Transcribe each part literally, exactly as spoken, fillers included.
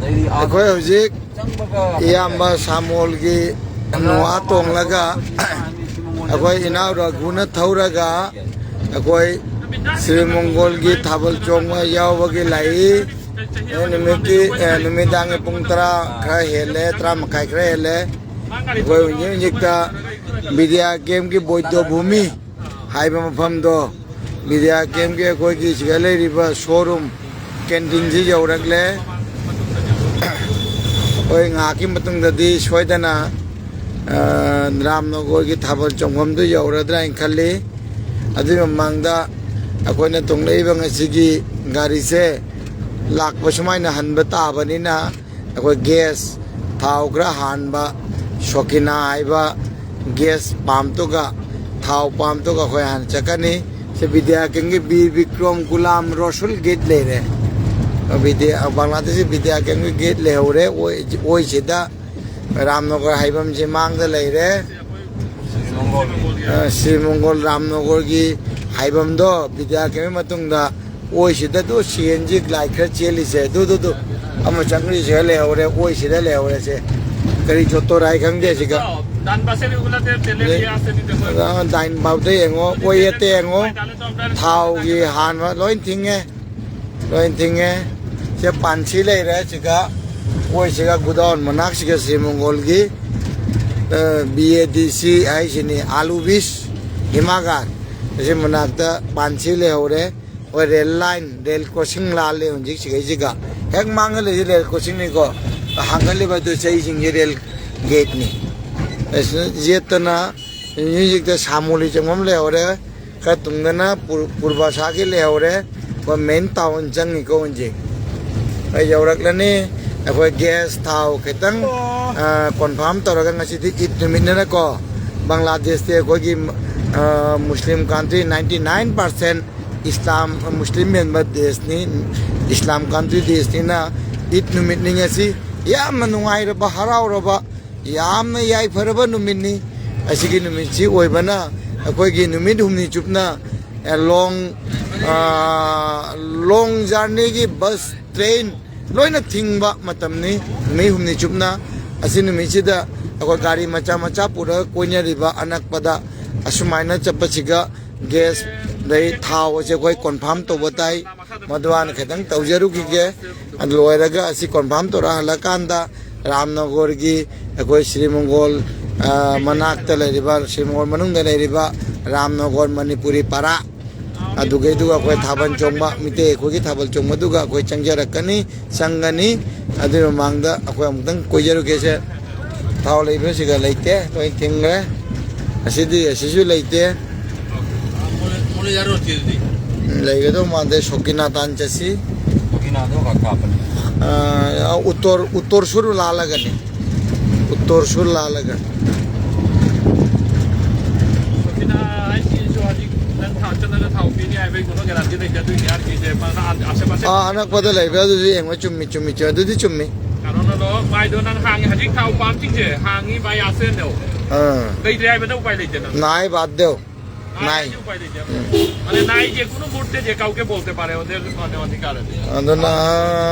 ꯑꯩꯈꯣꯏ ꯍꯧꯖꯤꯛ ꯏꯌꯥꯝꯕ ꯁꯥꯃꯣꯜꯒꯤ ꯅꯣꯋꯥ ꯇꯣꯡꯂꯒ, ꯑꯩꯈꯣꯏ ꯏꯅꯥꯎ ꯔꯘꯨꯅ ꯊꯧꯔꯒ, ꯑꯩꯈꯣꯏ ꯁ꯭ꯔꯤ ꯃꯪꯒꯣꯜꯒꯤ ꯊꯥꯕꯜ ꯆꯣꯡꯕ ꯌꯥꯎꯕꯒꯤ ꯂꯥꯛꯏ꯫ ꯅꯨꯃꯤꯠꯀꯤ, ꯑꯦ, ꯅꯨꯃꯤꯗꯥꯡꯒꯤ ꯄꯨꯡ ꯇꯔꯥ ꯈꯔ ꯍꯦꯜꯂꯦ, ꯇꯔꯥ ꯃꯈꯥꯏ ꯈꯔ ꯍꯦꯜꯂꯦ꯫ ꯑꯩꯈꯣꯏ ꯍꯧꯖꯤꯛ ꯍꯧꯖꯤꯛꯇ ꯕꯤꯗ꯭ꯌꯥ ꯀꯦꯝꯒꯤ ꯕꯣꯙ꯭ꯌ ꯚꯨꯃꯤ ꯍꯥꯏꯕ ꯃꯐꯝꯗꯣ, ꯕꯤꯗ꯭ꯌꯥ ꯀꯦꯝꯒꯤ ꯑꯩꯈꯣꯏꯒꯤ ꯁꯤꯗ ꯂꯩꯔꯤꯕ ꯁꯣꯔꯨꯝ ꯀꯦꯟꯇꯤꯟꯁꯤ ꯌꯧꯔꯛꯂꯦ꯫ ꯑꯩꯈꯣꯏ ꯉꯥꯏꯍꯥꯛꯀꯤ ꯃꯇꯨꯡꯗꯗꯤ ꯁꯣꯏꯗꯅ, ꯑ, ꯔꯥꯝꯅꯒꯔꯒꯤ ꯊꯥꯕꯜ ꯆꯣꯡꯐꯝꯗꯨ ꯌꯧꯔꯗ꯭ꯔꯥ ꯍꯥꯏꯅ ꯈꯜꯂꯤ꯫ ꯑꯗꯨꯒꯤ ꯃꯃꯥꯡꯗ ꯑꯩꯈꯣꯏꯅ ꯇꯣꯡꯂꯛꯏꯕ ꯉꯁꯤꯒꯤ ꯒꯥꯔꯤꯁꯦ ꯂꯥꯛꯄ ꯁꯨꯃꯥꯏꯅ ꯍꯟꯕ ꯇꯥꯕꯅꯤꯅ, ꯑꯩꯈꯣꯏ ꯒꯦꯁ, ꯊꯥꯎ ꯈꯔ ꯍꯥꯟꯕ ꯁꯣꯀꯤꯅꯥ ꯍꯥꯏꯕ ꯒꯦꯁ ꯄꯥꯝꯇꯨꯒ, ꯊꯥꯎ ꯄꯥꯝꯇꯨꯒ ꯑꯩꯈꯣꯏ ꯍꯥꯟꯅ ꯆꯠꯀꯅꯤ꯫ ꯁꯤ ꯕꯤꯗ꯭ꯌꯥ ꯀꯦꯝꯒꯤ ꯕꯤꯔ ꯕꯤꯀ꯭ꯔꯣꯝ ꯒꯨꯂꯥꯝ ꯔꯁꯨꯜ ꯒꯦꯠ ꯂꯩꯔꯦ꯫ ꯕꯤꯗ꯭ꯌꯥ, ꯕꯪꯒ꯭ꯂꯥꯗꯦꯁꯀꯤ ꯕꯤꯗ꯭ꯌꯥ ꯀꯦꯝꯒꯤ ꯒꯦꯠ ꯂꯩꯍꯧꯔꯦ꯫ ꯑꯣꯏ-, ꯑꯣꯏꯁꯤꯗ ꯔꯥꯝꯅꯒꯔ ꯍꯥꯏꯐꯝꯁꯦ ꯃꯥꯡꯗ ꯂꯩꯔꯦ꯫ ꯑ, ꯁ꯭ꯔꯤ ꯃꯪꯒꯣꯜ ꯔꯥꯝꯅꯒꯔꯒꯤ ꯍꯥꯏꯐꯝꯗꯣ ꯕꯤꯗ꯭ꯌꯥ ꯀꯦꯝꯒꯤ ꯃꯇꯨꯡꯗ ꯑꯣꯏꯁꯤꯗ ꯑꯗꯨ ꯁꯤ ꯑꯦꯟ ꯖꯤ ꯂꯥꯏꯠ ꯈꯔ ꯆꯦꯜꯂꯤꯁꯦ꯫ ꯑꯗꯨ, ꯑꯗꯨ, ꯑꯗꯨ꯫ ꯑꯃ ꯆꯪꯈ꯭ꯔꯤꯁꯤꯒ ꯂꯩꯍꯧꯔꯦ, ꯑꯣꯏꯁꯤꯗ ꯂꯩꯍꯧꯔꯦꯁꯦ꯫ ꯀꯔꯤ ꯆꯣꯠꯇꯣꯔꯥ ꯍꯥꯏ ꯈꯪꯗꯦ ꯁꯤꯒ꯫ ꯑ, ꯗꯥꯏꯟ ꯐꯥꯎꯗ ꯌꯦꯡꯉꯣ, ꯑꯣꯏ ꯑꯦꯠꯇ ꯌꯦꯡꯉꯣ꯫ ꯊꯥꯎꯒꯤ ꯍꯥꯟꯕ ꯂꯣꯏ ꯊꯤꯡꯉꯦ꯫ ꯂꯣꯏ ꯊꯤꯡꯉꯦ꯫ ꯁꯦ ꯄꯥꯟꯁꯤ ꯂꯩꯔꯦ ꯁꯤꯒ꯫ ꯑꯣꯏꯁꯤꯒ ꯒꯨꯗꯥꯎꯟ ꯃꯅꯥꯛꯁꯤꯒ ꯁ꯭ꯔꯤ ꯃꯪꯒꯣꯜꯒꯤ, ꯑ, ꯕꯤ ꯑꯦ ꯗꯤ ꯁꯤ ꯍꯥꯏꯁꯤꯅꯤ, ꯑꯥꯂꯨ ꯕꯤꯁ ꯍꯤꯃꯥꯒꯥꯔ꯫ ꯑꯁꯤ ꯃꯅꯥꯛꯇ ꯄꯥꯟꯁꯤ ꯂꯩꯍꯧꯔꯦ꯫ ꯍꯣꯏ, ꯔꯦꯜ ꯂꯥꯏꯟ, ꯔꯦꯜ ꯀ꯭ꯔꯣꯁꯤꯡ ꯂꯥꯜꯂꯦ ꯍꯧꯖꯤꯛ ꯁꯤꯒꯩꯁꯤꯒ꯫ ꯍꯦꯛ ꯃꯥꯡꯉ ꯂꯩꯁꯦ ꯔꯦꯜ ꯀ꯭ꯔꯣꯁꯤꯡꯅꯤꯀꯣ꯫ ꯍꯥꯡꯒꯠꯂꯤꯕ ꯑꯗꯨ ꯆꯩꯁꯤꯡꯁꯦ ꯔꯦꯜ ꯒꯦꯠꯅꯤ꯫ ꯑꯁꯤꯅ ꯌꯦꯠꯇꯅ ꯍꯧꯖꯤꯛꯇ ꯁꯥꯃꯣꯂꯤ ꯆꯪꯐꯝ ꯂꯩꯍꯧꯔꯦ꯫ ꯈꯔ ꯇꯨꯡꯗꯅ ꯄꯨꯔ-, ꯄꯨꯔꯕꯥꯁꯥꯒꯤ ꯂꯩꯍꯧꯔꯦ꯫ ꯑꯩꯈꯣꯏ ꯃꯦꯟ ꯇꯥꯎꯟ ꯆꯪꯉꯤꯀꯣ ꯍꯧꯖꯤꯛ꯫ ꯑꯩ ꯌꯧꯔꯛꯂꯅꯤ꯫ ꯑꯩꯈꯣꯏ ꯒ꯭ꯌꯥꯁ, ꯊꯥꯎ ꯈꯤꯇꯪ, ꯑ, ꯀꯣꯟꯐꯥꯔꯝ ꯇꯧꯔꯒ ꯉꯁꯤꯗꯤ ꯏꯗ ꯅꯨꯃꯤꯠꯅꯤꯅꯀꯣ, ꯕꯪꯒ꯭ꯂꯥꯗꯦꯁꯇꯤ ꯑꯩꯈꯣꯏꯒꯤ, ꯑ, ꯃꯨꯁꯂꯤꯝ ꯀꯟꯇ꯭ꯔꯤ ninety nine percent ꯏꯁꯂꯥꯝ, ꯃꯨꯁꯂꯤꯝ ꯃꯦꯟꯕ ꯗꯦꯁꯅꯤ, ꯏꯁꯂꯥꯝ ꯀꯟꯇ꯭ꯔꯤ ꯗꯦꯁꯅꯤꯅ ꯏꯗ ꯅꯨꯃꯤꯠꯅꯤ ꯉꯁꯤ꯫ ꯌꯥꯝꯅ ꯅꯨꯡꯉꯥꯏꯔꯕ, ꯍꯔꯥꯎꯔꯕ, ꯌꯥꯝꯅ ꯌꯥꯏꯐꯔꯕ ꯅꯨꯃꯤꯠꯅꯤ꯫ ꯑꯁꯤꯒꯤ ꯅꯨꯃꯤꯠꯁꯤ ꯑꯣꯏꯕꯅ ꯑꯩꯈꯣꯏꯒꯤ ꯅꯨꯃꯤꯠ ꯍꯨꯝꯅꯤ ꯆꯨꯞꯅ, ꯑꯦ, ꯂꯣꯡ, ꯑ, ꯂꯣꯡ ꯖꯔꯅꯤꯒꯤ ꯕꯁ, ꯇ꯭ꯔꯦꯟ, ꯂꯣꯏꯅ ꯊꯤꯡꯕ ꯃꯇꯝꯅꯤ, ꯅꯨꯃꯤꯠ ꯍꯨꯝꯅꯤ ꯆꯨꯞꯅ꯫ ꯑꯁꯤ ꯅꯨꯃꯤꯠꯁꯤꯗ ꯑꯩꯈꯣꯏ ꯒꯥꯔꯤ ꯃꯆꯥ ꯃꯆꯥ ꯄꯨꯔꯒ ꯀꯣꯏꯅꯔꯤꯕ ꯑꯅꯛꯄꯗ ꯑꯁꯨꯃꯥꯏꯅ ꯆꯠꯄꯁꯤꯒ ꯒ꯭ꯌꯥꯁ ꯑꯗꯩ ꯊꯥꯎ ꯑꯁꯦ ꯑꯩꯈꯣꯏ ꯀꯣꯟꯐꯥꯝ ꯇꯧꯕ ꯇꯥꯏ꯫ ꯃꯗꯨ ꯍꯥꯟꯅ ꯈꯤꯇꯪ ꯇꯧꯖꯔꯨꯈꯤꯒꯦ꯫ ꯂꯣꯏꯔꯒ ꯑꯁꯤ ꯀꯣꯟꯐꯥꯝ ꯇꯧꯔ ꯍꯜꯂꯀꯥꯟꯗ ꯔꯥꯝꯅꯒꯣꯔꯒꯤ ꯑꯩꯈꯣꯏ ꯁ꯭ꯔꯤ ꯃꯪꯒꯣꯜ, ꯑ, ꯃꯅꯥꯛꯇ ꯂꯩꯔꯤꯕ, ꯁ꯭ꯔꯤ ꯃꯪꯒꯣꯜ ꯃꯅꯨꯡꯗ ꯂꯩꯔꯤꯕ ꯔꯥꯝꯅꯒꯣꯔ ꯃꯅꯤꯄꯨꯔꯤ ꯄꯥꯔꯥ, ꯑꯗꯨꯒꯩꯗꯨꯒ ꯑꯩꯈꯣꯏ ꯊꯥꯕꯜ ꯆꯣꯡꯕ, ꯃꯤꯇꯩ ꯑꯩꯈꯣꯏꯒꯤ ꯊꯥꯕꯜ ꯆꯣꯡꯕꯗꯨꯒ ꯑꯩꯈꯣꯏ ꯆꯪꯖꯔꯛꯀꯅꯤ, ꯆꯪꯒꯅꯤ꯫ ꯑꯗꯨꯒꯤ ꯃꯃꯥꯡꯗ ꯑꯩꯈꯣꯏ ꯑꯃꯨꯛꯇꯪ ꯀꯣꯏꯖꯔꯨꯒꯦꯁꯦ꯫ ꯊꯥꯎ ꯂꯩꯕꯁꯤꯒ ꯂꯩꯇꯦ, ꯂꯣꯏ ꯊꯤꯡꯈ꯭ꯔꯦ꯫ ꯑꯁꯤꯗꯤ, ꯑꯁꯤꯁꯨ ꯂꯩꯇꯦ꯫ ꯎꯝ, ꯂꯩꯒꯗꯧ ꯃꯥꯟꯗꯦ꯫ ꯁꯣꯀꯤꯅꯥ ꯇꯥꯟ ꯆꯠꯁꯤ꯫ ꯁꯣꯀꯤꯅꯥꯗꯣ ꯀꯥꯞꯄꯅꯤ꯫ ꯑ, ꯎꯠꯇꯣꯔ, ꯎꯠꯇꯣꯔ ꯁꯨꯔ ꯂꯥꯜꯂꯒꯅꯤ꯫ ꯎꯠꯇꯣꯔ ꯁꯨꯔ ꯂꯥꯜꯂꯒ꯫ ꯁꯣꯀꯤꯅꯥ ꯍꯥꯏꯁꯤꯁꯨ ꯍꯧꯖꯤꯛ ꯅꯪ ꯊꯥ-, ꯆꯠꯂꯒ ꯊꯥꯎ ꯄꯤꯅꯤ ꯍꯥꯏꯕꯒꯤ ꯀꯩꯅꯣ ꯒꯦꯔꯥꯟꯇꯤ ꯂꯩꯇꯦ꯫ ꯑꯗꯨꯏꯅꯦ ꯑꯥꯔ ꯀꯦꯁꯦ ꯃꯥ ꯑꯥ, ꯑꯁꯦ ꯄꯥꯁꯦ ꯑꯥ, ꯑꯅꯛꯄꯗ ꯂꯩꯕ꯭ꯔꯥ? ꯑꯗꯨꯁꯨ ꯌꯦꯡꯉꯣ꯫ ꯆꯨꯝꯃꯤ, ꯆꯨꯝꯃꯤ, ꯆꯨꯝꯃꯤ꯫ ꯑꯗꯨꯗꯤ ꯆꯨꯝꯃꯤ꯫ ꯀꯩꯅꯣꯅꯗꯣ, ꯃꯥꯏꯗꯣ ꯅꯪ ꯍꯥꯡꯉꯤ, ꯍꯧꯖꯤꯛ ꯊꯥꯎ ꯄꯥꯝꯁꯤꯡꯁꯦ ꯍꯥꯡꯉꯤ ꯚꯥꯏ, ꯑꯥꯁꯦꯟꯗꯣ꯫ ꯑꯥ꯫ ꯂꯩꯇ꯭ꯔꯦ ꯍꯥꯏꯕꯗ ꯎꯄꯥꯏ ꯂꯩꯇꯦ ꯅꯪ꯫ ꯅꯥꯏ ꯕꯥꯠ ꯗꯦꯎ꯫ ꯅꯥꯏ꯫ ꯅꯥꯏ꯫ ꯎꯄꯥꯏ ꯂꯩꯇꯦ꯫ ꯎꯝ꯫ মানে নাই যে কোনো মুহূর্তে যে কাউকে বলতে পারে ওদের মানে অধিকার আছে। ꯑꯗꯨꯅ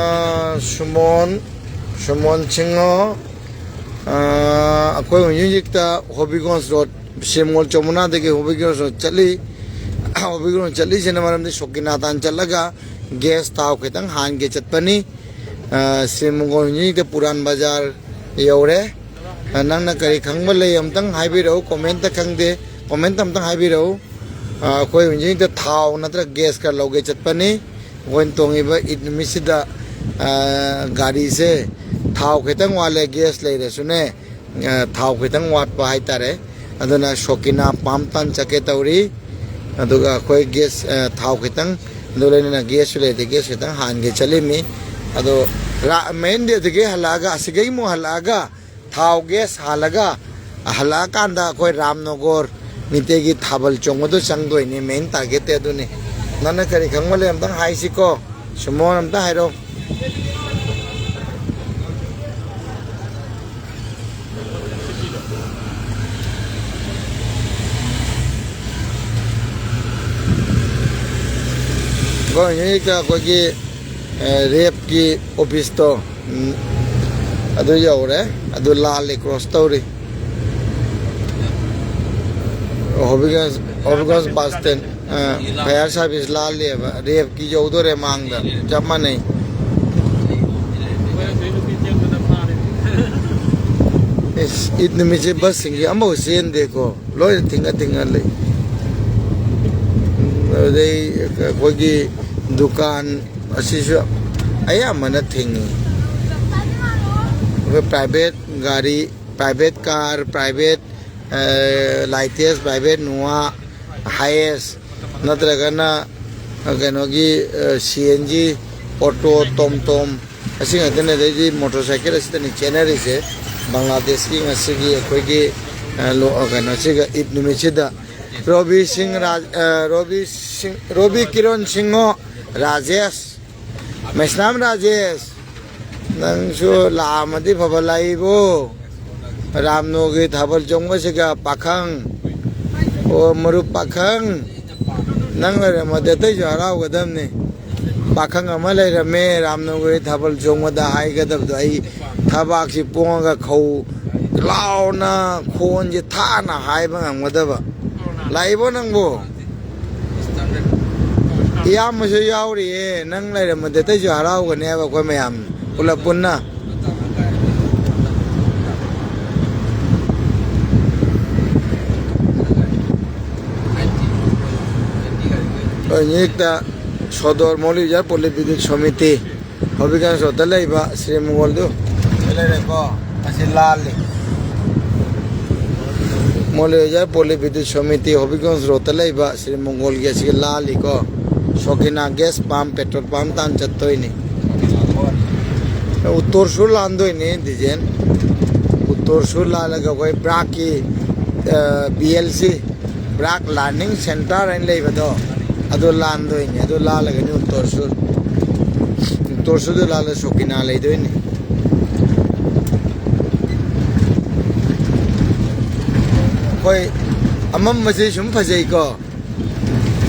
ꯁꯨꯃꯣꯟ, ꯁꯨꯃꯣꯟ ꯁꯤꯡꯍꯣ, ꯑ, ꯑꯩꯈꯣꯏ ꯍꯧꯖꯤꯛ ꯍꯧꯖꯤꯛꯇ ꯍꯣꯕꯤꯒꯣꯟꯁ ꯔꯣꯗ, ꯁꯦꯝꯒꯣꯜ ꯆꯧꯃꯅꯥꯗꯒꯤ ꯍꯣꯕꯤꯒꯣꯟꯁ ꯔꯣꯗ ꯆꯠꯂꯤ꯫ ꯍꯣꯕꯤꯒꯣꯟꯁ ꯔꯣꯗ ꯆꯠꯂꯤꯁꯤꯅ ꯃꯔꯝꯗꯤ ꯁꯣꯀꯤꯅꯥꯇꯥꯟ ꯆꯠꯂꯒ ꯒ꯭ꯌꯥꯁ ꯊꯥꯎ ꯈꯤꯇꯪ ꯍꯥꯟꯒꯦ ꯆꯠꯄꯅꯤ꯫ ꯑ, ꯁ꯭ꯔꯤ ꯃꯪꯒꯣꯜ ꯍꯧꯖꯤꯛ ꯍꯧꯖꯤꯛꯇ ꯄꯨꯔꯥꯟ ꯕꯖꯥꯔ ꯌꯧꯔꯦ꯫ ꯑ, ꯅꯪꯅ ꯀꯔꯤ ꯈꯪꯕ ꯂꯩ ꯑꯝꯇꯪ ꯍꯥꯏꯕꯤꯔꯛꯎ, ꯀꯣꯃꯦꯟꯇ ꯈꯪꯗꯦ, ꯀꯣꯃꯦꯟꯇ ꯑꯝꯇꯪ ꯍꯥꯏꯕꯤꯔꯛꯎ꯫ ꯑ, ꯑꯩꯈꯣꯏ ꯍꯧꯖꯤꯛ ꯍꯧꯖꯤꯛꯇ ꯊꯥꯎ ꯅꯠꯇ꯭ꯔꯒ ꯒ꯭ꯌꯥꯁ ꯈꯔ ꯂꯧꯒꯦ ꯆꯠꯄꯅꯤ꯫ ꯑꯩꯈꯣꯏꯅ ꯇꯣꯡꯉꯤꯕ ꯏꯗ ꯅꯨꯃꯤꯠꯁꯤꯗ, ꯑ, ꯒꯥꯔꯤꯁꯦ ꯊꯥꯎ ꯈꯤꯇꯪ ꯋꯥꯠꯂꯦ, ꯒ꯭ꯌꯥꯁ ꯂꯩꯔꯁꯨꯅꯦ꯫ ꯑ, ꯊꯥꯎ ꯈꯤꯇꯪ ꯋꯥꯠꯄ ꯍꯥꯏꯇꯥꯔꯦ꯫ ꯑꯗꯨꯅ ꯁꯣꯀꯤꯅꯥ ꯄꯥꯝ ꯇꯥꯟ ꯆꯠꯀꯦ ꯇꯧꯔꯤ꯫ ꯑꯗꯨꯒ ꯑꯩꯈꯣꯏ ꯒ꯭ꯌꯥꯁ, ꯑ, ꯊꯥꯎ ꯈꯤꯇꯪ, ꯑꯗꯨ ꯂꯩꯅꯅ ꯒ꯭ꯌꯥꯁꯁꯨ ꯂꯩꯇꯦ, ꯒ꯭ꯌꯥꯁ ꯈꯤꯇꯪ ꯍꯥꯟꯒꯦ ꯆꯠꯂꯤꯃꯤ꯫ ꯑꯗꯣ ꯔꯥ-, ꯃꯦꯟ ꯗꯦꯗꯒꯤ ꯍꯜꯂꯛꯑꯒ, ꯑꯁꯤꯗꯒꯤ ꯑꯃꯨꯛ ꯍꯜꯂꯛꯑꯒ ꯊꯥꯎ ꯒ꯭ꯌꯥꯁ ꯍꯥꯜꯂꯒ ꯍꯜꯂꯛꯑꯀꯥꯟꯗ ꯑꯩꯈꯣꯏ ꯔꯥꯝꯅꯒꯣꯔ ꯃꯤꯇꯩꯒꯤ ꯊꯥꯕꯜ ꯆꯣꯡꯕꯗꯣ ꯆꯪꯗꯣꯏꯅꯤ, ꯃꯦꯟ ꯇꯥꯔꯒꯦꯠꯇꯤ ꯑꯗꯨꯅꯤ꯫ ꯅꯪꯅ ꯀꯔꯤ ꯈꯪꯕ ꯂꯩ ꯑꯝꯇꯪ ꯍꯥꯏꯁꯤꯀꯣ, ꯁꯨꯃꯣꯟ ꯑꯝꯇ ꯍꯥꯏꯔꯛꯑꯣ꯫ ꯑꯩꯈꯣꯏ ꯍꯧꯖꯤꯛ ꯑꯩꯈꯣꯏꯒꯤ ꯔꯦꯞꯀꯤ ꯑꯣꯐꯤꯁꯇꯣ, ꯎꯝ, ꯑꯗꯨ ꯌꯧꯔꯦ꯫ ꯑꯗꯨ ꯂꯥꯜꯂꯤ, ꯀ꯭ꯔꯣꯁ ꯇꯧꯔꯤ꯫ ꯍꯣꯕꯤꯒꯟꯁ, ꯍꯣꯕꯤꯒꯟꯁ ꯕꯁ ꯁ꯭ꯇꯦꯟ꯫ ꯑ, ꯐꯥꯌꯔ ꯁꯥꯔꯚꯤꯁ ꯂꯥꯜꯂꯦꯕ꯫ ꯔꯦꯞꯀꯤ ꯌꯧꯗꯣꯔꯦ ꯃꯥꯡꯗ꯫ ꯆꯞ ꯃꯥꯟꯅꯩ꯫ ꯏꯁ, ꯏꯗ ꯅꯨꯃꯤꯠꯁꯦ ꯕꯁꯁꯤꯡꯁꯦ ꯑꯃꯐꯥꯎ ꯆꯦꯟꯗꯦꯀꯣ꯫ ꯂꯣꯏꯅ ꯊꯤꯡꯉ ꯊꯤꯡꯉ ꯂꯩ꯫ ꯑꯗꯩ ꯑꯩꯈꯣꯏꯒꯤ ꯗꯨꯀꯥꯟ ꯑꯁꯤꯁꯨ ꯑꯌꯥꯝꯕꯅ ꯊꯤꯡꯉꯤ꯫ ꯑꯩꯈꯣꯏ ꯄ꯭ꯔꯥꯏꯚꯦꯠ ꯒꯥꯔꯤ, ꯄ꯭ꯔꯥꯏꯚꯦꯠ ꯀꯥꯔ, ꯄ꯭ꯔꯥꯏꯚꯦꯠ, ꯑ, ꯂꯥꯏꯇꯦꯁ, ꯄ꯭ꯔꯥꯏꯚꯦꯠ ꯅꯣꯋꯥ, ꯍꯥꯏꯌꯦꯁ, ꯅꯠꯇ꯭ꯔꯒꯅ, ꯑ, ꯀꯩꯅꯣꯒꯤ, ꯑ, ꯁꯤ ꯑꯦꯟ ꯖꯤ, ꯑꯣꯇꯣ, ꯇꯣꯝ ꯇꯣꯝ, ꯑꯁꯤ ꯉꯥꯛꯇꯅꯤ꯫ ꯑꯗꯩꯗꯤ ꯃꯣꯇꯣꯔ ꯁꯥꯏꯀꯜ ꯑꯁꯤꯗꯅꯤ ꯆꯦꯟꯅꯔꯤꯁꯦ꯫ ꯕꯪꯒ꯭ꯂꯥꯗꯦꯁꯀꯤ ꯉꯁꯤꯒꯤ ꯑꯩꯈꯣꯏꯒꯤ, ꯑ, ꯂꯣ-, ꯑ, ꯀꯩꯅꯣꯁꯤꯒ, ꯏꯗ ꯅꯨꯃꯤꯠꯁꯤꯗ꯫ ꯔꯣꯕꯤ ꯁꯤꯡ ꯔꯥꯖ-, ꯑ, ꯔꯣꯕꯤ ꯁꯤꯡ, ꯔꯣꯕꯤ ꯀꯤꯔꯣꯟ ꯁꯤꯡꯍꯣ, ꯔꯥꯖꯦꯁ, ꯃꯩꯁꯅꯥꯝ ꯔꯥꯖꯦꯁ, ꯅꯪꯁꯨ ꯂꯥꯛꯑꯝꯃꯗꯤ ꯐꯕ꯫ ꯂꯥꯛꯏꯕꯣ? ꯔꯥꯝꯅꯣꯒꯤ ꯊꯥꯕꯜ ꯆꯣꯡꯕꯁꯤꯒ ꯄꯥꯈꯪ, ꯑꯣ, ꯃꯔꯨꯞ ꯄꯥꯈꯪ, ꯅꯪ ꯂꯩꯔꯝꯃꯗꯤ ꯑꯇꯩꯁꯨ ꯍꯔꯥꯎꯒꯗꯕꯅꯤ꯫ ꯄꯥꯈꯪ ꯑꯃ ꯂꯩꯔꯝꯃꯦ, ꯔꯥꯝꯅꯣꯒꯤ ꯊꯥꯕꯜ ꯆꯣꯡꯕꯗ ꯍꯥꯏꯒꯗꯕꯗꯣ꯫ ꯑꯩ ꯊꯕꯥꯛꯁꯤ ꯄꯣꯡꯉꯒ ꯈꯧ ꯂꯥꯎꯅ ꯈꯣꯟꯁꯦ ꯊꯥꯅ ꯍꯥꯏꯕ ꯉꯝꯒꯗꯕ꯫ ꯂꯥꯛꯏꯕꯣ ꯅꯪꯕꯨ? ꯏꯌꯥꯝꯕꯁꯨ ꯌꯥꯎꯔꯤꯌꯦ꯫ ꯅꯪ ꯂꯩꯔꯝꯃꯗꯤ ꯑꯇꯩꯁꯨ ꯍꯔꯥꯎꯒꯅꯦꯕ ꯑꯩꯈꯣꯏ ꯃꯌꯥꯝ ꯄꯨꯂꯞ ꯄꯨꯟꯅ꯫ ꯍꯧꯖꯤꯛꯇ ꯁꯣꯗꯣꯔ ꯃꯣꯂꯤꯖꯔ ꯄꯣꯂꯤ ꯕꯤꯗ꯭ꯌꯨꯠ ꯁꯣꯃꯤꯇꯤ ꯍꯣꯕꯤꯒꯟꯁ ꯔꯣꯗꯇ ꯂꯩꯕ ꯁ꯭ꯔꯤ ꯃꯪꯒꯣꯜꯗꯨ ꯂꯩꯔꯦꯀꯣ꯫ ꯑꯁꯤ ꯂꯥꯜꯂꯤ꯫ ꯃꯣꯂꯤꯖꯔ ꯄꯣꯂꯤ ꯕꯤꯗ꯭ꯌꯨꯠ ꯁꯣꯃꯤꯇꯤ ꯍꯣꯕꯤꯒꯟꯁ ꯔꯣꯗꯇ ꯂꯩꯕ ꯁ꯭ꯔꯤ ꯃꯪꯒꯣꯜꯒꯤ ꯑꯁꯤꯒ ꯂꯥꯜꯂꯤꯀꯣ꯫ ꯁꯣꯀꯤꯅꯥ ꯒ꯭ꯌꯥꯁ ꯄꯝ, ꯄꯦꯇ꯭ꯔꯣꯜ ꯄꯝ ꯇꯥꯟ ꯆꯠꯇꯣꯏꯅꯤ꯫ ꯎꯠꯇꯣꯔꯁꯨ ꯂꯥꯟꯗꯣꯏꯅꯤ, ꯗꯤꯖꯦꯟ꯫ ꯎꯠꯇꯣꯔꯁꯨ ꯂꯥꯜꯂꯒ ꯑꯩꯈꯣꯏ ꯕ꯭ꯔꯥꯛꯀꯤ, ꯑ, B L C, ꯕ꯭ꯔꯥꯛ learning centre ꯍꯥꯏꯅ ꯂꯩꯕꯗꯣ, ꯑꯗꯨ ꯂꯥꯟꯗꯣꯏꯅꯤ꯫ ꯑꯗꯨ ꯂꯥꯜꯂꯒꯅꯤ ꯎꯠꯇꯣꯔꯁꯨ, ꯎꯠꯇꯣꯔꯁꯨꯗꯨ ꯂꯥꯜꯂ ꯁꯣꯀꯤꯅꯥ ꯂꯩꯗꯣꯏꯅꯤ꯫ ꯑꯩꯈꯣꯏ ꯑꯃꯝꯕꯁꯦ ꯁꯨꯝ ꯐꯖꯩꯀꯣ꯫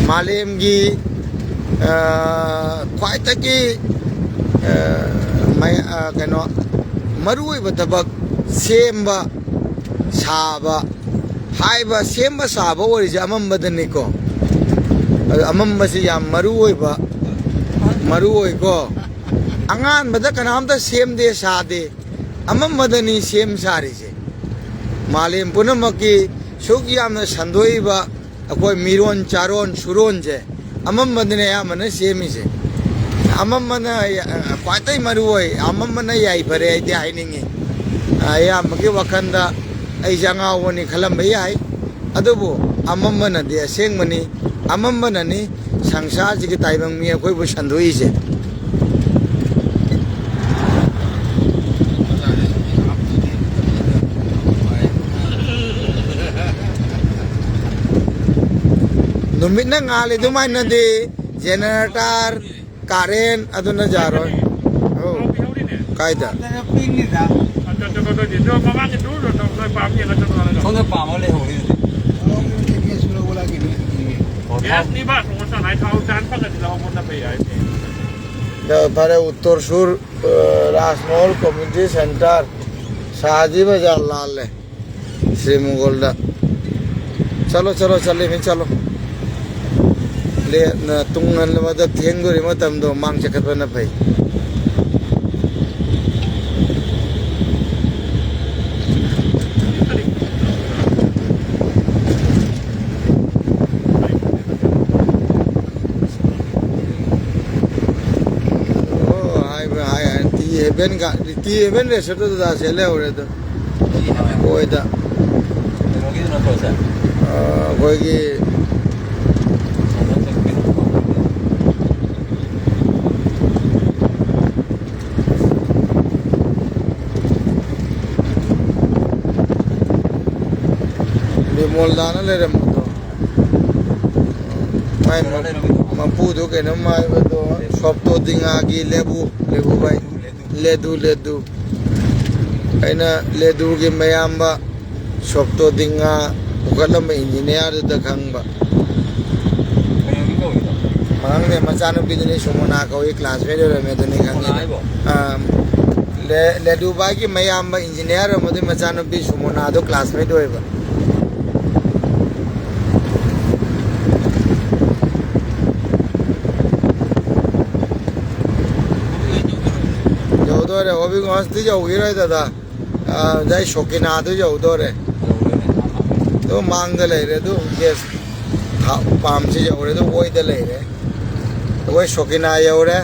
ꯃꯥꯂꯦꯝꯒꯤ, ꯑ, ꯈ꯭ꯋꯥꯏꯗꯒꯤ ꯑ, ꯃꯩ-, ꯑ, ꯀꯩꯅꯣ, ꯃꯔꯨ ꯑꯣꯏꯕ ꯊꯕꯛ ꯁꯦꯝꯕ ꯁꯥꯕ ꯍꯥꯏꯕ, ꯁꯦꯝꯕ ꯁꯥꯕ ꯑꯣꯏꯔꯤꯁꯦ ꯑꯃꯝꯕꯗꯅꯤꯀꯣ꯫ ꯑꯗꯨ ꯑꯃꯝꯕꯁꯤ ꯌꯥꯝ ꯃꯔꯨ ꯑꯣꯏꯕ, ꯃꯔꯨ ꯑꯣꯏꯀꯣ꯫ ꯑꯉꯥꯟꯕꯗ ꯀꯅꯥꯝꯇ ꯁꯦꯝꯗꯦ ꯁꯥꯗꯦ, ꯑꯃꯝꯕꯗꯅꯤ ꯁꯦꯝ ꯁꯥꯔꯤꯁꯦ꯫ ꯃꯥꯂꯦꯝ ꯄꯨꯝꯅꯃꯛꯀꯤ ꯁꯨꯛ ꯌꯥꯝꯅ ꯁꯟꯗꯣꯛꯏꯕ ꯑꯩꯈꯣꯏ ꯃꯤꯔꯣꯟ ꯆꯥꯔꯣꯟ ꯁꯨꯔꯣꯟꯁꯦ ꯑꯃꯝꯕꯗꯅꯦ ꯑꯌꯥꯝꯕꯅ ꯁꯦꯝꯃꯤꯁꯦ꯫ ꯑꯃꯝꯕꯅ ꯌ-, ꯈ꯭ꯋꯥꯏꯗꯒꯤ ꯃꯔꯨ ꯑꯣꯏ, ꯑꯃꯝꯕꯅ ꯌꯥꯏꯐꯔꯦ ꯑꯩꯗꯤ ꯍꯥꯏꯅꯤꯡꯉꯤ꯫ ꯑꯌꯥꯝꯕꯒꯤ ꯋꯥꯈꯜꯗ ꯑꯩꯁꯦ ꯑꯉꯥꯎꯕꯅꯤ ꯈꯜꯂꯝꯕ ꯌꯥꯏ, ꯑꯗꯨꯕꯨ ꯑꯃꯝꯕꯅꯗꯤ ꯑꯁꯦꯡꯕꯅꯤ, ꯑꯃꯝꯕꯅꯅꯤ ꯁꯪꯁꯥꯔꯁꯤꯒꯤ ꯇꯥꯏꯕꯪ ꯃꯤ ꯑꯩꯈꯣꯏꯕꯨ ꯁꯟꯗꯣꯛꯏꯁꯦ꯫ ꯅꯨꯃꯤꯠꯅ ꯉꯥꯜꯂꯤ ꯑꯗꯨꯃꯥꯏꯅꯗꯤ ꯖꯦꯅꯦꯔꯦꯇꯔ, ꯀꯥꯔꯦꯟ ꯑꯗꯨꯅ ꯌꯥꯔꯣꯏ꯫ ꯑꯧ꯫ ꯀꯥꯏꯗ? ꯁꯣꯝꯗ ꯄꯥꯝꯃ ꯂꯩꯍꯧꯔꯤ꯫ ꯐꯔꯦ, ꯎꯠꯇꯔ ꯁꯨꯔ, ꯑ, ꯔꯥꯖꯃꯍꯜ ꯀꯝꯃ꯭ꯌꯨꯅꯤꯇꯤ ꯁꯦꯟꯇꯔ, ꯁꯥꯍꯖꯤ ꯕꯖꯥꯔ ꯂꯥꯜꯂꯦ꯫ ꯁ꯭ꯔꯤ ꯃꯪꯒꯣꯜꯗ꯫ ꯆꯠꯂꯣ, ꯆꯠꯂꯣ, ꯆꯠꯂꯤꯃꯤ, ꯆꯠꯂꯣ꯫ ꯂꯦꯠꯅ ꯇꯨꯡꯍꯟꯕꯗ ꯊꯦꯡꯗꯣꯔꯤ ꯃꯇꯝꯗꯣ ꯃꯥꯡ ꯆꯈꯠꯄꯅ ꯐꯩ꯫ ꯑꯣ, ꯍꯥꯏꯕ, ꯍꯥꯏ, ꯍꯥꯏ, ꯇꯤ ꯍꯦꯚꯦꯟꯒ, ꯇꯤ ꯍꯦꯚꯦꯟ ꯔꯦꯁꯇꯨꯔꯦꯟꯗꯨꯗ ꯆꯦꯜ ꯂꯩꯍꯧꯔꯦ ꯑꯗꯣ꯫ ꯑꯣꯏꯗ꯫ ꯀꯩꯅꯣꯒꯤꯗꯨ ꯅꯠꯇ꯭ꯔꯣ, ꯁꯦ? ꯑ, ꯑꯩꯈꯣꯏꯒꯤ ꯕꯤꯃꯣꯜꯗꯥꯅ ꯂꯩꯔꯝꯕꯗꯣ꯫ ꯃꯥꯏ ꯃ-, ꯃꯄꯨꯗꯣ ꯀꯩꯅꯣꯝ ꯍꯥꯏꯕꯗꯣ, ꯁꯣꯞꯇꯣ ꯗꯤꯉꯥꯒꯤ ꯂꯦꯕꯨ, ꯂꯦꯕꯨ ꯚꯥꯏ꯫ ꯂꯦꯗꯨ, ꯂꯦꯗꯨ꯫ ꯑꯩꯅ ꯂꯦꯗꯨꯒꯤ ꯃꯌꯥꯝꯕ ꯁꯣꯞꯇꯣ ꯗꯤꯉꯥ ꯄꯨꯈꯠꯂꯝꯕ ꯏꯟꯖꯤꯅꯤꯌꯥꯔꯗꯨꯗ ꯈꯪꯕ꯫ ꯀꯩꯅꯣꯒꯤ ꯀꯧꯔꯤꯗꯣ? ꯈꯪꯗꯦ, ꯃꯆꯥꯅꯨꯄꯤꯗꯨꯅꯤ ꯁꯨꯃꯣꯅꯥ ꯀꯧꯏ, classmate ꯑꯣꯏꯔꯝꯃꯦ, ꯑꯗꯨꯅꯤ ꯈꯪꯉꯤꯅꯦ꯫ ꯁꯨꯃꯣꯅꯥ ꯍꯥꯏꯕꯣ? ꯑꯥ, ꯂꯦ-, ꯂꯦꯗꯨꯕꯥꯒꯤ ꯃꯌꯥꯝꯕ engineer ꯑꯣꯏꯔꯝꯕꯗꯨꯒꯤ ꯃꯆꯥꯅꯨꯄꯤ ꯁꯨꯃꯣꯅꯥꯗꯣ classmate ꯑꯣꯏꯕ꯫ ꯌꯧꯗꯣꯔꯦ, ꯍꯣꯕꯤꯒꯣꯟꯁꯇꯤ ꯌꯧꯈꯤꯔꯣꯏ ꯗꯗꯥ꯫ ꯑꯥ, ꯑꯗꯩ ꯁꯣꯀꯤꯅꯥꯗꯨ ꯌꯧꯗꯣꯔꯦ꯫ ꯌꯧꯔꯦꯅꯦ꯫ ꯑꯗꯨ ꯃꯥꯡꯗ ꯂꯩꯔꯦ, ꯑꯗꯨ ꯒꯦꯁ ꯊꯥ-, ꯄꯥꯝꯁꯤ ꯌꯧꯔꯦ, ꯑꯗꯨ ꯑꯣꯏꯗ ꯂꯩꯔꯦ꯫ ꯑꯩꯈꯣꯏ ꯁꯣꯀꯤꯅꯥ ꯌꯧꯔꯦ꯫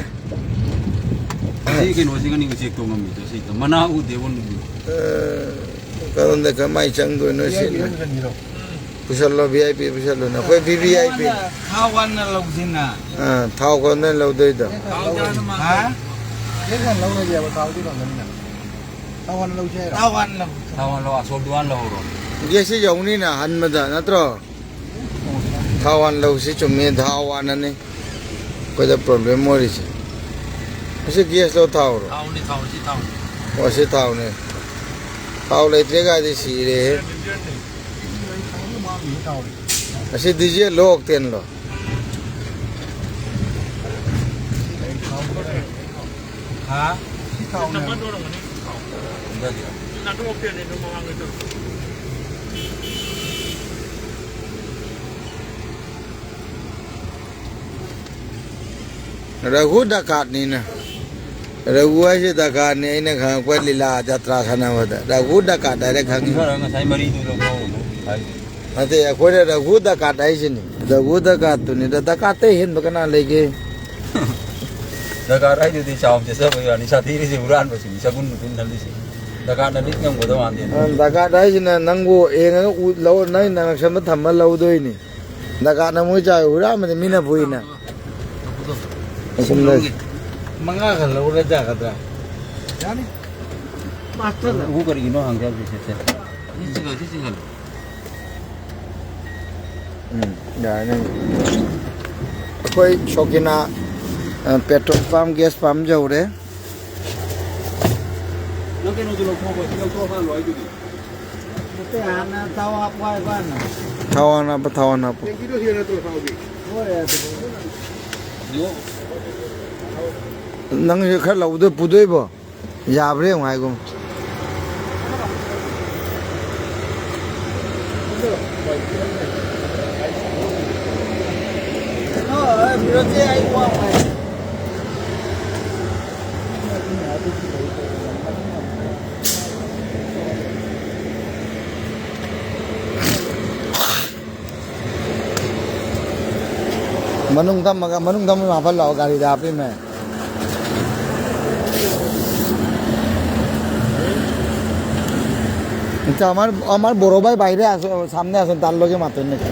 ꯁꯤ ꯀꯩꯅꯣꯁꯤꯒꯅꯤ ꯎꯆꯦꯛ ꯇꯣꯡꯉꯝꯃꯤꯗꯣ, ꯁꯤꯗ ꯃꯅꯥ ꯎꯗꯦꯕ ꯅꯨꯃꯤꯠ꯫ ꯑ, ꯀꯔꯣꯝꯗ ꯀꯃꯥꯏ ꯆꯪꯗꯣꯏꯅꯣ ꯁꯤꯅ? ꯄꯨꯁꯜꯂꯣ, V I P ꯄꯨꯁꯜꯂꯣꯅꯦ꯫ ꯑꯩꯈꯣꯏ V V I P꯫ ꯊꯥꯎ ꯍꯥꯟꯅ ꯂꯧꯁꯤꯅ꯫ ꯑꯥ, ꯊꯥꯎ ꯀꯔꯣꯝꯗ ꯂꯧꯗꯣꯏꯗꯣ? ꯍꯥ? ꯊꯥꯎ ꯍꯥꯟꯅ ꯂꯧꯔꯒꯦꯕ, ꯊꯥꯎꯗꯤ ꯐꯪꯒꯅꯤꯅ꯫ ꯊꯥꯎ ꯍꯥꯟꯅ ꯂꯧꯁꯦ ꯍꯥꯏꯔꯣ? ꯊꯥꯎ ꯍꯥꯟꯅ ꯂꯧ-, ꯊꯥꯎ ꯍꯥꯟꯅ ꯂꯧ, ꯑꯁꯣꯝꯗꯣ ꯍꯥꯟꯅ ꯂꯧꯍꯧꯔꯣ꯫ ꯒꯦꯁꯁꯤ ꯌꯧꯅꯤꯅ ꯍꯟꯕꯗ, ꯅꯠꯇ꯭ꯔꯣ? ꯊꯥꯎ ꯍꯥꯟꯅ ꯂꯧꯁꯤ, ꯆꯨꯝꯃꯤ, ꯊꯥꯎ ꯍꯥꯟꯅꯅꯤ ꯑꯩꯈꯣꯏꯗ problem ꯑꯣꯏꯔꯤꯁꯦ꯫ ꯑꯁꯤ ꯒꯦꯁꯂꯣ ꯊꯥꯎꯔꯣ? ꯊꯥꯎꯅꯤ, ꯊꯥꯎ, ꯁꯤ ꯊꯥꯎꯅꯤ꯫ ꯑꯣ, ꯁꯤ ꯊꯥꯎꯅꯦ꯫ ꯊꯥꯎ ꯂꯩꯇ꯭ꯔꯦ ꯀꯥꯏꯗꯤ ꯁꯤꯔꯦꯍꯦ꯫ ꯑꯁꯤ dieselꯂꯣ, octaneꯂꯣ? ꯍꯥ? ꯁꯤ ꯊꯥꯎꯅꯦ꯫ ꯔꯘꯨ ꯗꯀꯥꯠꯅꯤꯅ꯫ ꯔꯘꯨ ꯍꯥꯏꯁꯦ ꯗꯀꯥꯠꯅꯤ, ꯑꯩꯅ ꯈꯪꯉꯛꯄ ꯂꯤꯂꯥ ꯖꯇ꯭ꯔꯥ ꯁꯥꯟꯅꯕꯗ꯫ ꯔꯘꯨ ꯗꯀꯥꯠ ꯍꯥꯏꯔ ꯈꯪꯉꯤ꯫ ꯈꯔ ꯉꯁꯥꯏ ꯃꯔꯤꯗꯨ ꯂꯧꯊꯣꯛꯎꯅꯨ ꯍꯥꯏꯗꯨ꯫ ꯅꯠꯇꯦ, ꯑꯩꯈꯣꯏꯅ ꯔꯘꯨ ꯗꯀꯥꯠ ꯍꯥꯏꯁꯤꯅꯤ꯫ ꯔꯘꯨ ꯗꯀꯥꯠꯇꯨꯅꯤꯗ꯫ ꯗꯀꯥꯠꯇꯩ ꯍꯦꯟꯕ ꯀꯅꯥ ꯂꯩꯒꯦ? ꯗꯀꯥꯠ ꯍꯥꯏꯗꯨꯗꯤ ꯆꯥꯎ ꯆꯠꯆꯕꯩ ꯋꯥꯅꯤ꯫ ꯁꯥꯊꯤꯔꯤꯁꯤ ꯍꯨꯔꯥꯟꯕꯁꯤꯅꯤ, ꯁꯒꯨꯟ ꯃꯊꯨꯟ ꯈꯜꯂꯤꯁꯤ꯫ ꯗꯀꯥꯠꯅ ꯃꯤꯠ ꯉꯝꯒꯗꯕ ꯃꯥꯟꯗꯦ꯫ ꯑ, ꯗꯀꯥꯠ ꯍꯥꯏꯁꯤꯅ ꯅꯪꯕꯨ ꯌꯦꯡꯉꯒ ꯎ-, ꯂꯧ-, ꯅꯪ ꯅꯛꯁꯟꯕ ꯊꯝꯃ ꯂꯧꯗꯣꯏꯅꯤ꯫ ꯗꯀꯥꯠꯅ ꯃꯣꯏ ꯆꯥꯏ ꯍꯨꯔꯥꯟꯕꯗ ꯃꯤꯅ ꯐꯨꯏꯅ꯫ ꯑꯁꯨꯝ ꯂꯩ꯫ ꯃꯉꯥ ꯈꯛ ꯂꯧꯔ ꯌꯥꯒꯗ꯭ꯔꯥ? ꯌꯥꯅꯤ꯫ ꯎ ꯀꯔꯤꯒꯤꯅꯣ ꯍꯪꯒꯦ ꯍꯥꯏꯕꯁꯦ, ꯁꯦ꯫ ꯁꯤ ꯆꯤꯡꯍꯜꯂꯨ, ꯁꯤ ꯆꯤꯡꯍꯜꯂꯨ꯫ ꯎꯝ, ꯌꯥꯔꯅꯤ꯫ ꯑꯩꯈꯣꯏ ꯁꯣꯀꯤꯅꯥ, ꯑ, petrol pump, gas pump ꯌꯧꯔꯦ꯫ ꯅꯪ ꯀꯩꯅꯣꯗꯣ ꯂꯧꯊꯣꯛꯈꯣ, ꯁꯤ ꯂꯧꯊꯣꯛꯑꯀꯥꯟ ꯂꯣꯏꯗꯨꯗꯤ꯫ ꯅꯠꯇꯦ, ꯍꯥꯟꯅ ꯊꯥꯎ ꯍꯥꯞꯄꯣ ꯍꯥꯏꯕ ꯍꯥꯟꯅ꯫ ꯊꯥꯎ ꯍꯥꯟꯅ ꯍꯥꯞꯄꯣ, ꯊꯥꯎ ꯍꯥꯟꯅ ꯍꯥꯞꯄꯣ꯫ ꯇꯦꯡꯀꯤꯗꯣ ꯁꯤꯗ ꯅꯠꯇ꯭ꯔꯣ ꯊꯥꯎꯒꯤ? ꯍꯣꯏ, ꯑꯗꯨꯗ꯫ ꯅꯪꯁꯨ ꯈꯔ ꯂꯧꯗꯣꯏ ꯄꯨꯗꯣꯏꯕꯣ? ꯌꯥꯕ꯭ꯔꯥ ꯌꯦꯡꯉꯨ ꯍꯥꯏꯒꯨꯝ꯫ ꯃꯅꯨꯡ ꯊꯝꯃꯒ, ꯃꯅꯨꯡ ꯊꯝꯃꯒ ꯍꯥꯞꯍꯜꯂꯛꯑꯣ, ꯒꯥꯔꯤꯗ ꯍꯥꯞꯄꯤꯃꯦ꯫ আচ্ছা, আমার, আমার বড় ভাই বাইরে আছে, সামনে আছেন, তার লগে মাতেন নাকি।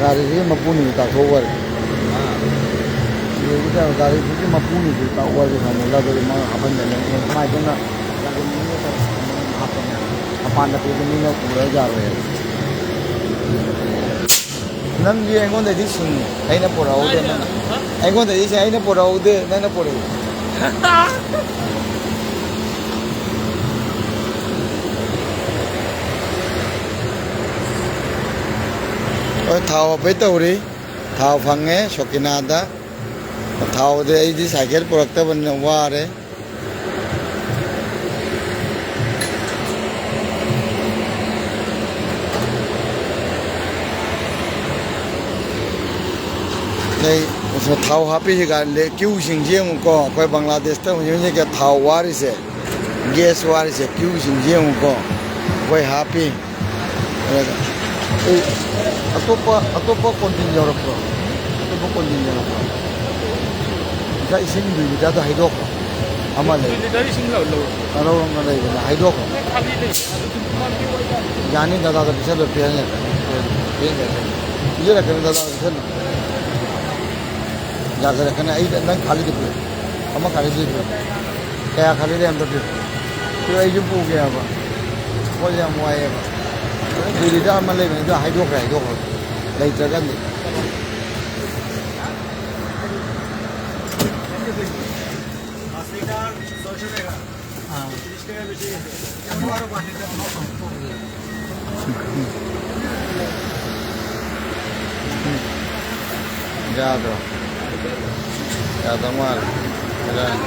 ꯒꯥꯔꯤꯁꯤꯒꯤ ꯃꯄꯨꯅꯤꯁꯨ ꯇꯥꯛꯊꯣꯛꯎꯕ꯫ ꯒꯥꯔꯤꯁꯤꯒꯤ ꯃꯄꯨꯅꯤꯁꯨ ꯇꯥꯛꯎꯕ, ꯁꯥꯃꯨ ꯂꯥꯛꯄꯗꯤ ꯃꯥ ꯍꯥꯞꯍꯟꯒꯅꯤ꯫ ꯃꯥꯏꯗꯨꯅ ꯃꯄꯥꯟꯗ ꯄꯤꯕ ꯃꯤꯅ ꯎꯔ ꯌꯥꯔꯣꯏ ꯍꯥꯏꯕ꯫ ꯅꯪꯗꯤ ꯑꯩꯉꯣꯟꯗꯗꯤ ꯁꯤꯡꯉꯤ, ꯑꯩꯅ ꯄꯨꯔꯛꯍꯧꯗꯦ ꯅꯪ꯫ ꯑꯩꯉꯣꯟꯗꯗꯤ ꯁꯤꯡꯉꯤ, ꯑꯩꯅ ꯄꯨꯔꯛꯍꯧꯗꯦ, ꯅꯪꯅ ꯄꯨꯔꯛꯏ꯫ ꯍꯣꯏ, ꯊꯥꯎ ꯍꯥꯞꯄꯩ ꯇꯧꯔꯤ꯫ ꯊꯥꯎ ꯐꯪꯉꯦ ꯁꯣꯀꯤꯅꯥꯗ꯫ ꯊꯥꯎꯗꯤ ꯑꯩꯗꯤ ꯁꯥꯏꯀꯜ ꯄꯨꯔꯛꯇꯕꯅꯤꯅ ꯋꯥꯔꯦ꯫ ꯑꯗꯩ ꯊꯥꯎ ꯍꯥꯞꯄꯤꯁꯤꯒ ꯀ꯭ꯌꯨꯁꯤꯡꯁꯤ ꯌꯦꯡꯉꯨꯀꯣ, ꯑꯩꯈꯣꯏ ꯕꯪꯒ꯭ꯂꯥꯗꯦꯁꯇ ꯍꯧꯖꯤꯛ ꯍꯧꯖꯤꯛ ꯀ꯭ꯌꯨ ꯋꯥꯔꯤꯁꯦ꯫ ꯒ꯭ꯌꯥꯁ ꯋꯥꯔꯤꯁꯦ, ꯀ꯭ꯌꯨꯁꯤꯡꯁꯤ ꯌꯦꯡꯉꯨꯀꯣ꯫ ꯑꯩꯈꯣꯏ ꯍꯥꯞꯄꯤ꯫ ꯑꯗꯨꯒ ꯑꯩ ꯑꯇꯣꯞꯄ, ꯑꯇꯣꯞꯄ ꯀꯣꯟꯇꯤꯟ ꯌꯧꯔꯛꯄ꯭ꯔꯣ? ꯑꯇꯣꯞꯄ ꯀꯣꯟꯇꯤꯟ ꯌꯧꯔꯛꯄ꯭ꯔꯣ? ꯉꯁꯥꯏ ꯏꯁꯤꯡ ꯂꯤꯇꯔꯗ ꯍꯩꯗꯣꯛꯈ꯭ꯔꯣ꯫ ꯑꯃ ꯂꯩ꯫ ꯂꯤꯇꯔ ꯏꯁꯤꯡ ꯂꯧ-, ꯂꯧ-, ꯂꯧꯔꯝꯒ ꯂꯩꯕꯅꯦ, ꯍꯩꯗꯣꯛꯈ꯭ꯔꯣ꯫ ꯈꯥꯂꯤ ꯂꯩ꯫ ꯑꯗꯨ ꯑꯗꯨꯝ ꯌꯥꯅꯤ, ꯗꯗꯥꯗ ꯄꯤꯁꯜꯂꯣ, ꯄꯤꯍꯟꯒꯦ꯫ ꯄꯤꯍꯟꯒꯦ꯫ ꯄꯤꯖꯔꯛꯀꯅꯤ, ꯗꯗꯥꯗ ꯄꯤꯁꯜꯂꯣ꯫ ꯌꯥꯖꯔꯛꯀꯅꯤ, ꯑꯩ ꯅꯪ ꯈꯥꯂꯤꯗꯨ ꯄꯤꯌꯨ꯫ ꯑꯃ ꯈꯥꯂꯤꯗꯨ ꯄꯤꯌꯨ꯫ ꯀꯌꯥ ꯈꯥꯂꯤ ꯂꯩ ꯑꯝꯇ ꯄꯤꯌꯨ꯫ ꯄꯤꯌꯨ, ꯑꯩꯁꯨ ꯄꯨꯒꯦ ꯍꯥꯏꯕ꯫ ꯄꯣꯠ ꯌꯥꯝ ꯋꯥꯏꯑꯦꯕ꯫ ꯗꯦꯜꯂꯤꯗ ꯑꯃ ꯂꯩꯕꯅꯤ, ꯑꯗꯨ ꯍꯥꯏꯗꯣꯛꯈ꯭ꯔꯦ, ꯍꯥꯏꯗꯣꯛꯈ꯭ꯔꯦ꯫ ꯂꯩꯇ꯭ꯔꯒꯗꯤ꯫ ꯑꯥ꯫ ꯌꯥꯗ꯭ꯔꯣ? ꯌꯥꯗꯧ ꯃꯥꯜꯂꯦ꯫ ꯕꯦꯔꯥꯅꯤ꯫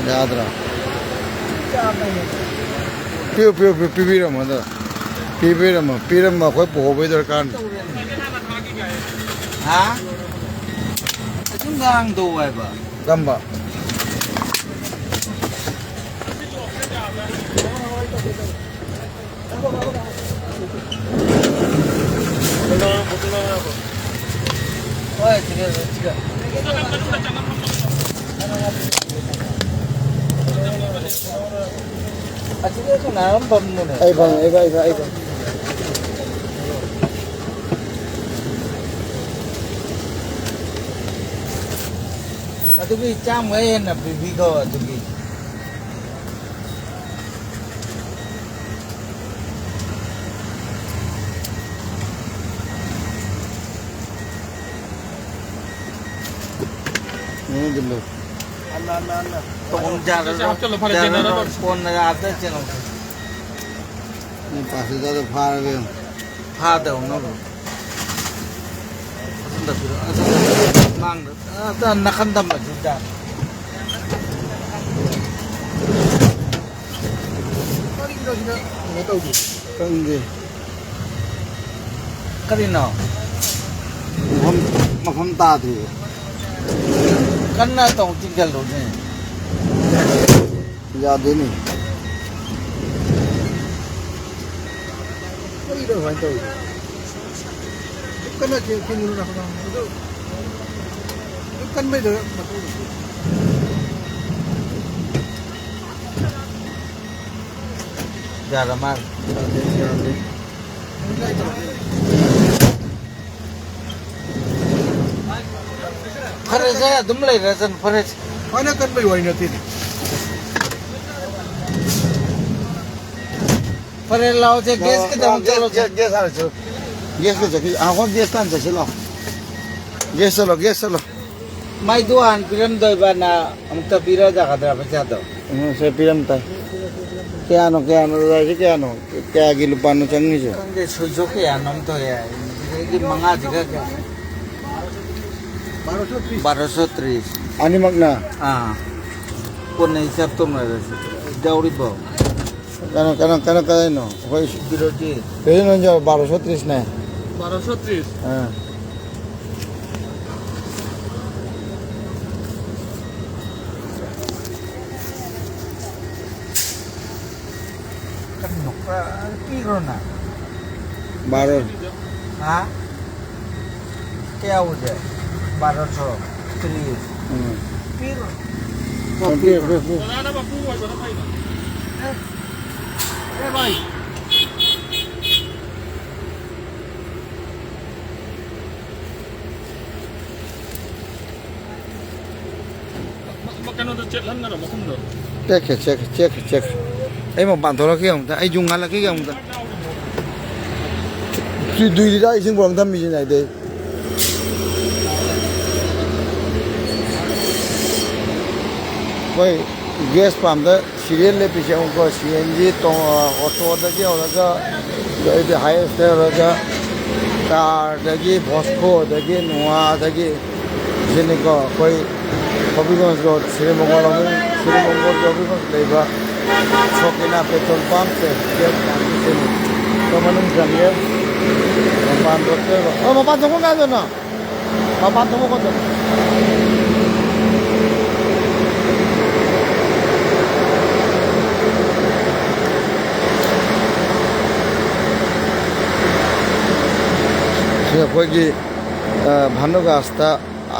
ꯌꯥꯗ꯭ꯔꯣ? ꯄꯤꯌꯨ, ꯄꯤꯌꯨ, ꯄꯤꯌꯨ, ꯄꯤꯕꯤꯔꯝꯃꯣ ꯑꯗꯣ꯫ ꯄꯤꯕꯤꯔꯝꯃꯣ, ꯄꯤꯔꯝꯃꯣ, ꯑꯩꯈꯣꯏ ꯄꯨꯍꯧꯕꯩ ꯗꯔꯀꯥꯔꯅꯤ꯫ ꯍꯥ? ꯑꯗꯨꯝ ꯉꯥꯡꯗꯧ ꯍꯥꯏꯕ꯫ ꯀꯝꯕ? ꯍꯣꯏ, ꯆꯤꯛꯀꯟ, ꯆꯤꯛꯀꯟ꯫ ꯑꯁꯤꯗꯁꯨ ꯃꯌꯥꯝ ꯐꯝꯕꯅꯦ꯫ ꯑꯩ ꯐꯝꯃꯦ, ꯑꯩ ꯐꯝꯃꯦ, ꯑꯩ ꯐꯝꯃꯦ꯫ ꯑꯗꯨꯒꯤ ꯆꯥꯝꯃ ꯍꯦꯟꯅ ꯄꯤꯕꯤꯈꯣ ꯑꯗꯨꯒꯤ꯫ ꯎꯝ, ꯑꯗꯨꯝ ꯂꯧ꯫ ꯑꯟꯅ, ꯑꯟꯅ, ꯑꯟꯅ꯫ ꯇꯣꯡꯖꯔꯔꯣꯏ꯫ ꯍꯥꯞꯆꯜꯂꯣ, ꯐꯔꯦ, ꯌꯥꯔꯔꯣꯏ꯫ ꯆꯦꯟꯅꯅꯕ꯫ ꯀꯣꯟꯅꯒ ꯍꯥꯞꯆꯔ ꯆꯦꯜꯂꯣ꯫ ꯅꯣꯏ ꯄꯥꯁꯇꯔꯗ ꯐꯥꯔꯒ ꯌꯦꯡꯉꯨ꯫ ꯐꯥꯗꯧꯅꯕ꯫ ꯑꯁꯣꯝꯗ ꯄꯤꯔꯛꯑꯣ, ꯑꯁꯣꯝꯗ ꯄꯤꯔꯛꯑꯣ꯫ ꯃꯥꯡꯗ꯫ ꯑ, ꯅꯥꯀꯟ ꯊꯝꯕꯁꯤꯗ꯫ ꯀꯔꯤꯒꯤꯅꯣ ꯁꯤꯗ ꯀꯩꯅꯣ ꯇꯧꯗꯦ? ꯈꯪꯗꯦ꯫ ꯀꯔꯤꯅꯣ? ꯃꯐꯝ, ꯃꯐꯝ ꯇꯥꯗ꯭ꯔꯤꯕ꯫ ꯀꯟꯅ ꯇꯧ ꯆꯤꯡꯁꯤꯜꯂꯨꯅꯦ꯫ ꯌꯥꯗꯦꯅꯦ꯫ ꯀꯔꯤꯅꯣ ꯑꯗꯨꯃꯥꯏꯅ ꯇꯧꯔꯤꯗꯣ? ꯀꯟꯅ ꯆꯤꯡ-, ꯆꯤꯡꯉꯨꯅꯨ ꯅꯥꯀꯣꯡ꯫ ꯑꯗꯨ, ꯑꯗꯨ ꯀꯟꯕꯩꯗ ꯃꯇꯨꯡ ꯌꯥꯔ ꯃꯥꯜꯂꯦ꯫ ꯐꯔꯦꯁꯦ, ꯑꯗꯨꯝ ꯂꯩꯔꯁꯅꯨ, ꯐꯔꯦꯁꯦ꯫ ꯐꯅ ꯀꯟꯕꯩ ꯋꯥꯔꯤ ꯅꯠꯇꯦꯅꯦ꯫ ꯐꯔꯦ, ꯂꯥꯛꯑꯣꯁꯦ, ꯒꯦꯁꯀꯤꯗꯃꯛ ꯆꯠꯂꯣꯁꯦ꯫ ꯒꯦꯁ ꯍꯥꯟꯅ ꯆꯠꯂꯨ꯫ ꯒꯦꯁꯀꯤ ꯆꯠꯈꯤ꯫ ꯑꯥ, ꯍꯣꯏ, ꯒꯦꯁꯇ ꯍꯥꯟꯅ ꯆꯠꯁꯤꯜꯂꯣ꯫ ꯒꯦꯁ ꯆꯠꯂꯣ, ꯒꯦꯁ ꯆꯠꯂꯣ꯫ ꯃꯩꯗꯨ ꯍꯥꯟꯅ ꯄꯤꯔꯝꯗꯣꯏꯕ, ꯅ ꯑꯃꯨꯛꯇ ꯄꯤꯔ ꯌꯥꯒꯗ꯭ꯔꯥ ꯄꯩꯁꯥꯗꯣ? ꯎꯝ, ꯁꯦ ꯄꯤꯔꯝ ꯇꯥꯏ꯫ ꯀꯌꯥꯅꯣ, ꯀꯌꯥꯅꯣ, ꯗꯗꯥꯁꯤ ꯀꯌꯥꯅꯣ? ꯀꯌꯥꯒꯤ ꯂꯨꯄꯥꯅꯣ ꯆꯪꯉꯤꯁꯦ? ꯈꯪꯗꯦ, ꯁꯣꯏꯖꯣ ꯀꯌꯥꯅꯣꯝ ꯊꯣꯛꯑꯦ꯫ ꯑꯗꯒꯤ ꯃꯉꯥꯁꯤꯒ ꯀꯌꯥ? ꯕꯥꯔꯣꯁꯣ ꯇ꯭ꯔꯤꯁ꯫ ꯑꯅꯤꯃꯛꯅ? ꯑꯥ꯫ ꯀꯣꯟꯅ ꯍꯤꯁꯥꯞ ꯇꯧꯅꯔꯁꯤ꯫ ꯌꯥꯎꯔꯤꯕꯣ? ꯀꯩꯅꯣ, ꯀꯩꯅꯣ, ꯀꯩꯅꯣ, ꯀꯗꯥꯏꯅꯣ? ꯑꯩꯈꯣꯏ ꯁꯤꯔꯣꯁꯤ꯫ ꯀꯩꯅꯣ, ꯕꯥꯔꯣꯁꯣ ꯇ꯭ꯔꯤꯁꯅꯦ꯫ ꯕꯥꯔꯣꯁꯣ ꯇ꯭ꯔꯤꯁ꯫ ꯑꯥ꯫ ꯀꯔꯤꯅꯣ? ꯄꯤꯈ꯭ꯔꯣꯅ꯫ ꯕꯥꯔꯣ꯫ ꯍꯥ? ꯀꯌꯥ ꯑꯣꯏꯒꯦ? ꯕꯥꯔꯣꯁꯣ ꯇ꯭ꯔꯤꯁ꯫ ꯎꯝ꯫ ꯄꯤꯔꯣ꯫ ꯄꯤꯔꯣ, ꯄꯤꯔꯣ, ꯄꯤꯔꯣ꯫ ꯑꯦ, ꯑꯦ ꯚꯥꯏ꯫ ꯃ-, ꯃ-, ꯀꯩꯅꯣꯗꯣ ꯆꯦꯠꯍꯟꯒꯅꯣ ꯃꯈꯨꯝꯗꯣ꯫ ꯆꯦꯛꯈ꯭ꯔꯦ, ꯆꯦꯛꯈ꯭ꯔꯦ, ꯆꯦꯛꯈ꯭ꯔꯦ, ꯆꯦꯛꯈ꯭ꯔꯦ꯫ ꯑꯩ ꯃꯄꯥꯟ ꯊꯣꯛꯂꯛꯈꯤꯒꯦ ꯑꯃꯨꯛꯇ, ꯑꯩ ꯌꯨꯡ ꯍꯥꯜꯂꯛꯈꯤꯒꯦ ꯑꯃꯨꯛꯇ꯫ ꯁꯤ ꯗꯨꯏꯗꯨꯗ ꯏꯁꯤꯡ ꯄꯨꯔꯥ ꯊꯝꯃꯤꯁꯤꯅꯦ ꯑꯩꯗꯤ꯫ ꯑꯩꯈꯣꯏ ꯒꯦꯁ ꯄꯥꯝꯗ ꯁꯤꯔꯤꯌꯦꯜ ꯂꯦꯞꯄꯤꯁꯦ ꯑꯃꯨꯛꯀꯣ ꯁꯤ ꯑꯦꯟ ꯖꯤ ꯇꯣꯡ-, ꯑꯣꯇꯣꯗꯒꯤ ꯍꯧꯔꯒ ꯑꯗꯩꯗꯤ ꯍꯥꯏꯌꯦꯁꯇ ꯌꯧꯔꯒ ꯀꯥꯔꯗꯒꯤ ꯚꯣꯁꯀꯣꯗꯒꯤ ꯅꯣꯋꯥꯗꯒꯤ ꯁꯤꯅꯤꯀꯣ ꯑꯩꯈꯣꯏ ꯍꯣꯕꯤꯒꯟꯖ ꯔꯣꯗ ꯁꯤꯔꯤꯃꯣꯡꯒꯣꯜ ꯍꯣꯕꯤ-, ꯁꯤꯔꯤꯃꯣꯡꯒꯣꯜꯒꯤ ꯍꯣꯕꯤꯒꯟꯖ ꯂꯩꯕ ꯁꯣꯀꯤꯅꯥ ꯄꯦꯇ꯭ꯔꯣꯜ ꯄꯝꯁꯦ ꯒꯦꯠ ꯄꯥꯝꯕꯤꯁꯤꯅꯤ꯫ ꯑꯗꯣ ꯃꯅꯨꯡ ꯆꯪꯒꯦ꯫ ꯃꯄꯥꯟ ꯊꯣꯛꯇꯣꯏꯕ꯫ ꯑꯣ, ꯃꯄꯥꯟ ꯊꯣꯛꯄ ꯀꯥꯏꯗꯅꯣ? ꯃꯄꯥꯟ ꯊꯣꯛꯄ ꯈꯣꯠꯇꯣ꯫ ꯁꯤ ꯑꯩꯈꯣꯏꯒꯤ, ꯑ, ꯚꯥꯅꯨꯒꯥꯁꯇ,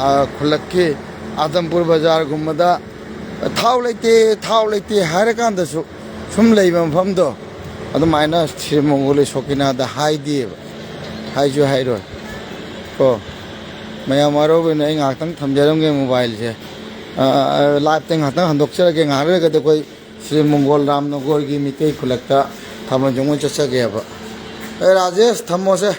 ꯑ, ꯈꯨꯜꯂꯛꯀꯤ ꯑꯥꯗꯝꯄꯨꯔ ꯕꯖꯥꯔꯒꯨꯝꯕꯗ ꯊꯥꯎ ꯂꯩꯇꯦ, ꯊꯥꯎ ꯂꯩꯇꯦ ꯍꯥꯏꯔꯀꯥꯟꯗꯁꯨ ꯁꯨꯝ ꯂꯩꯕ ꯃꯐꯝꯗꯣ ꯑꯗꯨꯃꯥꯏꯅ ꯁꯤꯔꯤꯃꯣꯡꯒꯣꯂꯤ ꯁꯣꯀꯤꯅꯥꯗ ꯍꯥꯏꯗꯦꯕ꯫ ꯍꯥꯏꯁꯨ ꯍꯥꯏꯔꯣꯏ꯫ ꯀꯣ꯫ ꯃꯌꯥꯝ ꯋꯥꯔꯧꯕꯤꯅꯨ, ꯑꯩ ꯉꯥꯏꯍꯥꯛꯇꯪ ꯊꯝꯖꯔꯝꯒꯦ ꯃꯣꯕꯥꯏꯜꯁꯦ꯫ ꯑ, ꯑ, ꯂꯥꯏꯞꯇ ꯉꯥꯏꯍꯥꯛꯇꯪ ꯍꯟꯗꯣꯛꯆꯔꯒꯦ꯫ ꯉꯥꯏꯍꯥꯛ ꯂꯩꯔꯒꯗꯤ ꯑꯩꯈꯣꯏ ꯁ꯭ꯔꯤ ꯃꯣꯡꯒꯣꯜ ꯔꯥꯝꯅꯒꯣꯔꯒꯤ ꯃꯤꯇꯩ ꯈꯨꯜꯂꯛꯇ ꯊꯥꯕꯜ ꯆꯣꯡꯕ ꯆꯠꯆꯒꯦꯕ꯫ ꯑꯦ ꯔꯥꯖꯦꯁ, ꯊꯝꯃꯣꯁꯦ꯫